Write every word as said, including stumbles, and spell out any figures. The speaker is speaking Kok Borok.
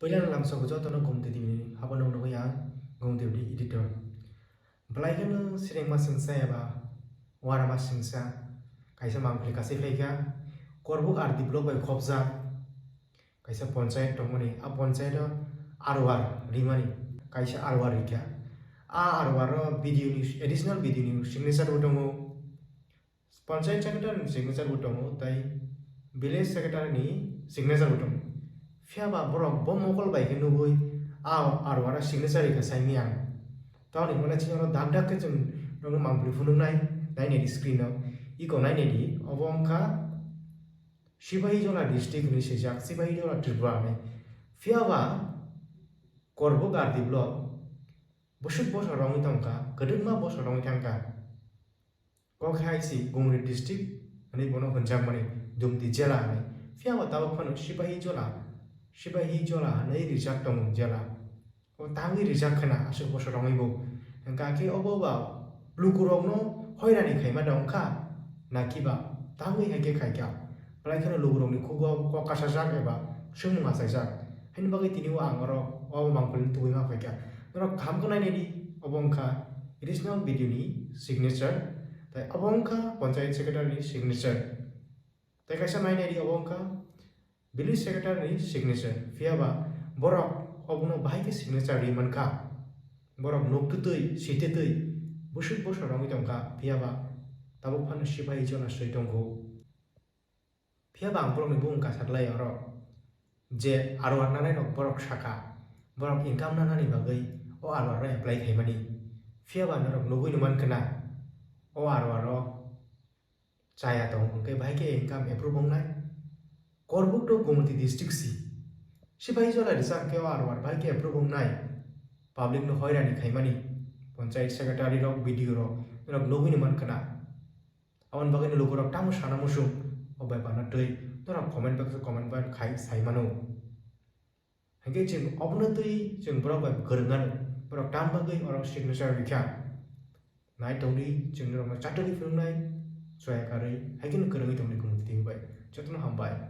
Puila no lamsok jotono Gumti T V ni habo nuknugwi ang Gumti T V ni editor. Belai kheno sirengma singsa eba warama singsa kaisa mangpili kasi phaikha. Korbuk R D block bai khopjak kaisa ponchayat tongmani, a ponchayat o R O R rimani, kaisa R O R rikha. A R O R o B D O ni, additional B D O ni signature bo tongo. Panchayat secretary ni signature bo tongo, tai village secretary ni signature bo tongo. Phiya ba borok bo mokol bai khe nugwi a R O R o signature rikha saimanya ang. Tamoni hwnba chini oro dak dak khe chwng nokno mangpili phunuknai, nainai di screen o. Iko nainai di, obo wngkha Sipahijola district hinwi swijak, Sipahijola Tripura hinwi. Phiya ba Korbuk R D block bwswk bosor romwi tongkha, kwdwkma bosor romwi thangkha. Kok hai si Gumti district hinwi bono hwnjakmani, Gumti jela hinwi. Phiya ba tabuk phano Sipahijola, Sipahijola hinwi rijak tongo jela. O tangwi rijak khna aswk bosor romwi bo. Hwnkha khe obo ba lukurokno hoirani khaima da wngkha, na kiba tangwi hai khe khaikha. Belai kheno lukurokni khugo kok kasajak eba swngmung achaijak. Haini bagwi tini o ang oro o mangpili tubui ma phaikha. Norok kaham khe nainai di, obo wngkha regional B D O ni signature, tai obo wngkha panchayat secretary ni signature. Tai kaisa nainai di, obo wngkha village secretary ni signature. Phiya ba borok obono bahai khe signature ri mankha. Borok nuk twtwi, si twtwi, bwswk bosor romwi tongkha. Phiya ba tabuk phano Sipahijola swi tongkho. Phiya ba ang borokni bumung kasak lai oro je R O R nanai rok borok sakha, borok income nanani bagwi o R O R o apply khaimani. Phiya ba norok nugwi numan khna o R O R o chaya tong hwnkhe bahai khe income approve wngnai. Korbuk to Gumti district si. Sipahijola rijak khe o R O R bahai khe approve wngnai. Public no hoirani khaimani. Panchayat secretary rok, B D O rok, norok nugwi numan khna. Aboni bagwi no lukurok tamo sana muchung o bai bana twi norok comment box o comment bai khai sai mano. Hwnkhe chwng obono twi chwng borok bai kwrwng ano, borok tam bagwi orok signature rikha. Nai tongdi chwng norokno chatugwi phunuknai, choya karwi, hai kheno kwrwngwi tongdi Gumti T V bai. Jotono hambai.